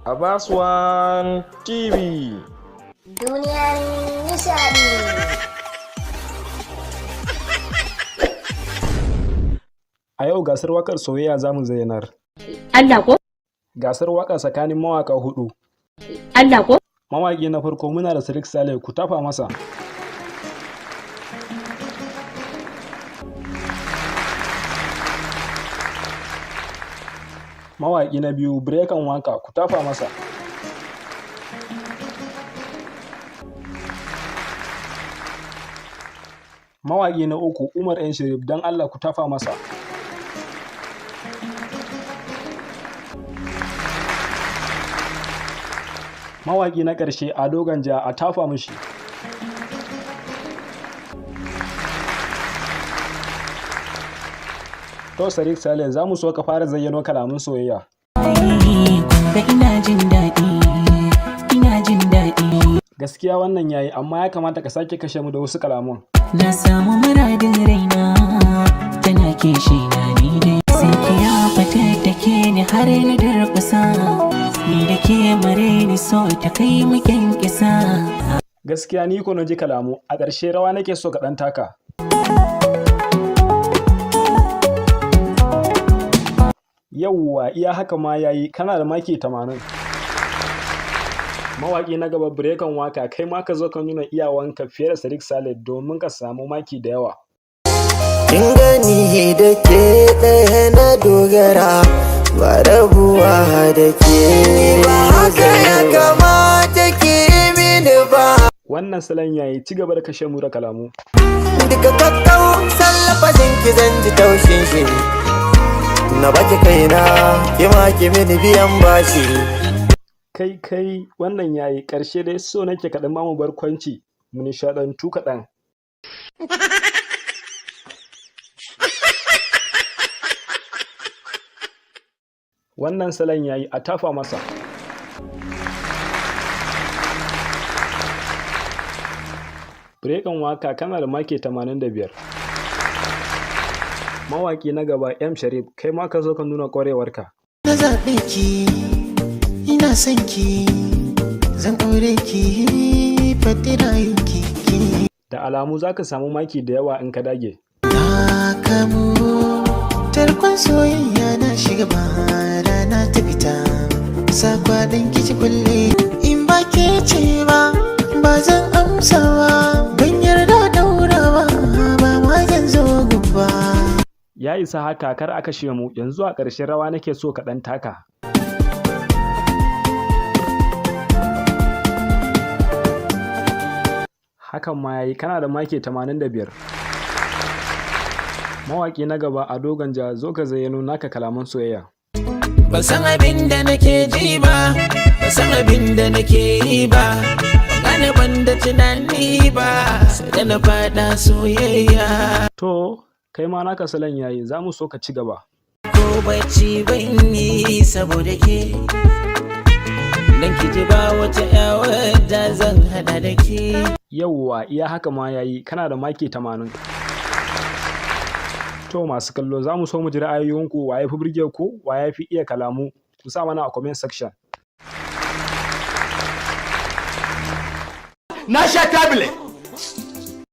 Abbas One TV. Duniyar nishaɗi. A yau gasar waƙar soyayya za mu zayyanar. Allah ko? Gasar waƙa tsakanin mawaƙa huɗu. Allah ko? Mawaƙi na farko muna da Sadiq Saleh, ku tafa masa. Mawaƙi na biyu, Brekan Waka, ku tafa masa. Mawaƙi na uku, Umar N Sharif, don Allah ku tafa masa. Mawaƙi na ƙarshe, Ado Ganja, a tafa mishi. To Sadiq Saleh, za mu so ka fara zayyano kalamun soyayya. Ga ina jin daɗi, ina jin daɗi. Gaskiya wannan yayi, amma ya kamata ka sake kashe mu da wasu kalamun. Na samu muradin raina, tana kishi na ni dai. Sai ki ya fita da ke ni har na durƙusa. Ni da ke mare ni so ta kai mu kyankyasa. Gaskiya ni ko na ji kalamu, a ƙarshe rawa nake so ka ɗan taka. Yauwa, iya haka ma yayi, kana da maki 80. Mawaƙi na gaba, Brekan Waka, kai ma ka zo ka nuna iyawanka fiye da Sadiq Saleh domin ka samu maki da yawa. Kin gani da ke ɗaya na dogara, ba rabuwa da ke ba, haka ya kamata ki mini ba. Wannan salon yayi, ci gaba da kashe mu da kalamu. Duka kakkau sallafazin ki zan ji taushin shi. Na baki kaina, ki ma ki mini biyan bashi. Kai kai, wannan yayi, ƙarshe dai so nake kaɗan ba mu barkwanci mu nishaɗantu kaɗan. Wannan salon yayi, a tafa masa. Brekan Waka, kana da maki 85. Mawaƙi na gaba, M Sharif, kai ma ka zo ka nuna ƙwarewarka. Na zaɓe ki, ina son ki, zan aure ki, faɗi rayunki. Da alamu za ka samu maki da yawa in ka dage. Na kamu tarkon soyayya, na shiga ba rana ta fita. Sakwa ɗan kici kulle, in ba ke ce ba, ba zan amsa ba, ban yarda daura ba, ba ma zan zo gumba. Ya isa haka, kar a kashe mu, yanzu a ƙarshen rawa nake so ka ɗan taka. Hakan ma yayi, kana da maki 85. Mawaƙi na gaba, Ado Ganja, zo ka zayyano naka kalaman soyayya. Ban san abin da nake ji ba, ban san abin da nake yi ba, ban gane ban da tunani ba, sai da na faɗa soyayya. To, kai ma naka salon yayi, za mu so ka ci gaba. Ko bacci ban yi saboda ke, dan ki ji ba wata ƴa wadda zan hada da ke. Yauwa, iya haka ma yayi, kana da maki 80. To masu kallo, za mu so mu ji ra'ayoyinku, wa ya fi burge ku, wa ya fi iya kalamu, ku sa mana a comment section. Na sha tablet.